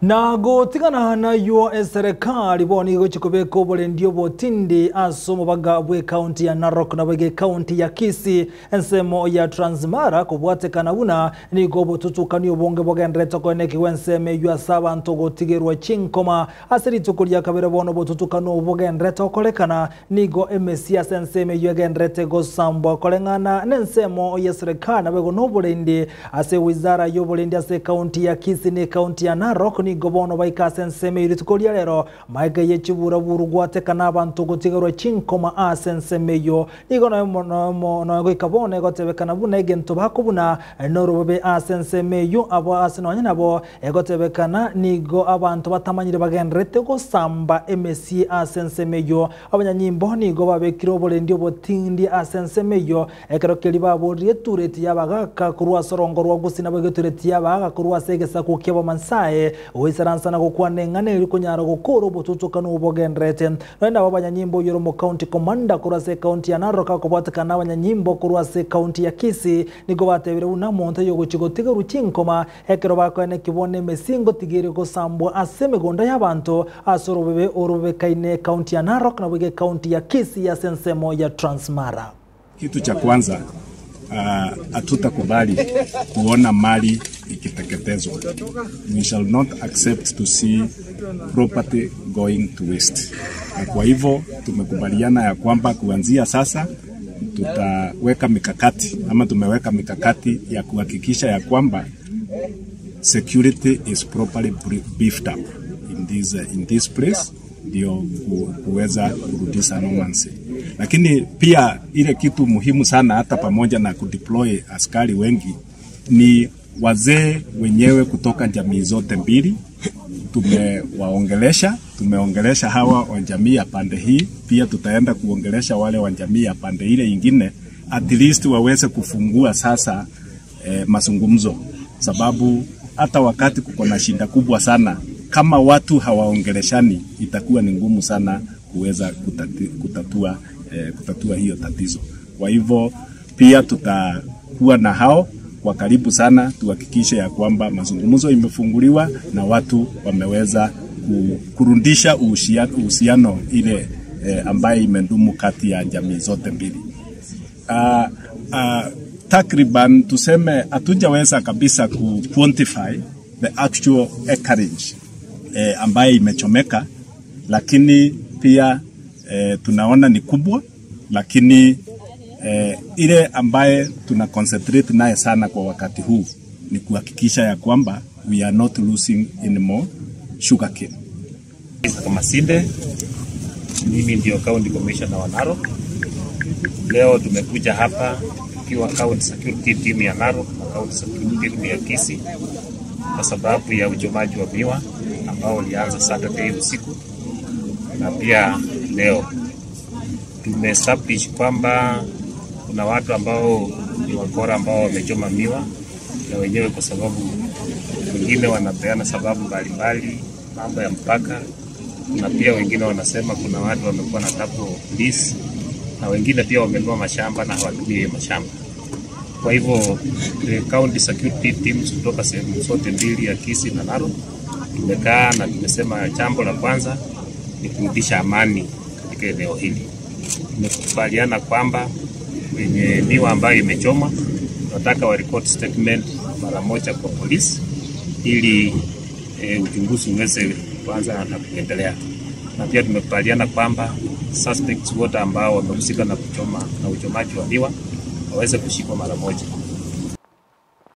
Na gotigana naywo eserekari bono nigo egochia kobeka oborendi obotindi ase omobaga bw'ecounty ya Narok naboigo ecounty ya Kisii ensemo ya Transmara kobwatekana buna nigo obotutukani obonge bogenderete koenekigwa ensemo eywo ase abanto gotigerwa chinkoma ase rituko ria kabere bono obotutukani obo bogenderete gokorekana nigo emesie ase ensemo eywo egenderete gosambwa koreng'ana nensemo y'eserekari naboigo noborendi Ase wizara y'oborendi ase ekaunti ya Kisii na ekaunti ya Narok nigo bono baika ase ensemo eyio rituko ria rero. Magega ye chiburaburu gwatekana abanto gotigerwa chinkoma ase ensemo eyio. Nigo nonya goika bono egotebekana buna egento bakobuna norobobe ase ensemo eyio abo ase nonya nabo egotebekana nigo abanto batamanyire bagendererete gosamba emesie ase ensemo eyio. Abanyanyimbo nigo babekire oborendi obotindi ase ensemo eyio Ekero keria baboririe etureti y'abagaaka korwa ase orongo rwa Gusii naboigo etureti y'abagaaka korwa ase egesaku ki'Abamansae, goisaransa na gokwana eng'ana eria konyara gokoora obotutukanu obwo bogendererete. Nonya nabo abanyanyimbo oyore omokaunti commander korwa ase ekaunti ya Narok akobwatekana nabanyanyimbo korwa ase ekaunti ya Kisii nigo batebire buna omonto oyogochia gotigerwa chinkoma ekero bakoenekigwa nemesingo tiga ere gosambwa ase emegondo y'abanto ase orobebe orobekaine ekaunti ya Narok naboigo ekaunti ya Kisii ase ensemo ya Transmara. Kitu cha kwanza hatutakubali kuona mali ikiteketezwa. We shall not accept to see property going to waste. Na kwa hivyo tumekubaliana ya kwamba kuanzia sasa tutaweka mikakati ama tumeweka mikakati ya kuhakikisha ya kwamba security is properly beefed up in this, in this place ndio kuweza kurudisha normalcy. Lakini pia ile kitu muhimu sana hata pamoja na kudeploy askari wengi ni wazee wenyewe kutoka jamii zote mbili tumewaongelesha, tumeongelesha hawa wa jamii ya pande hii, pia tutaenda kuongelesha wale wa jamii ya pande ile ingine, at least waweze kufungua sasa eh, mazungumzo, sababu hata wakati kuko na shinda kubwa sana, kama watu hawaongeleshani itakuwa ni ngumu sana kuweza kutatua, eh, kutatua hiyo tatizo. Kwa hivyo pia tutakuwa na hao kwa karibu sana, tuhakikishe ya kwamba mazungumzo imefunguliwa na watu wameweza kurudisha uhusiano ile eh, ambaye imedumu kati ya jamii zote mbili. Takriban tuseme hatujaweza kabisa ku quantify the actual acreage eh, ambaye imechomeka, lakini pia eh, tunaona ni kubwa, lakini eh, ile ambaye tuna concentrate naye sana kwa wakati huu ni kuhakikisha ya kwamba we are not losing any more sugarcane. Masinde, mimi ndio county commissioner wa Narok. Leo tumekuja hapa tukiwa county security team ya Narok na county security team ya Kisii kwa sababu ya uchomaji wa miwa ambao ulianza Saturday usiku na pia leo tumeestablish kwamba kuna watu ambao ni wakora ambao wamechoma miwa na wenyewe, kwa sababu wengine wanapeana sababu mbalimbali, mambo ya mpaka, na pia wengine wanasema kuna watu wamekuwa na double lease, na wengine pia wamenunua mashamba na hawatumii hiyo mashamba. Kwa hivyo the county security teams kutoka sehemu zote mbili ya Kisii na Narok tumekaa na tumesema jambo la kwanza ni kurudisha amani katika eneo hili. Tumekubaliana kwamba wenye miwa ambayo imechomwa tunataka wa record statement mara moja kwa polisi ili e, uchunguzi uweze kuanza na kuendelea. Na pia tumekubaliana kwamba suspects wote ambao wamehusika na kuchoma na uchomaji wa miwa waweze kushikwa mara moja.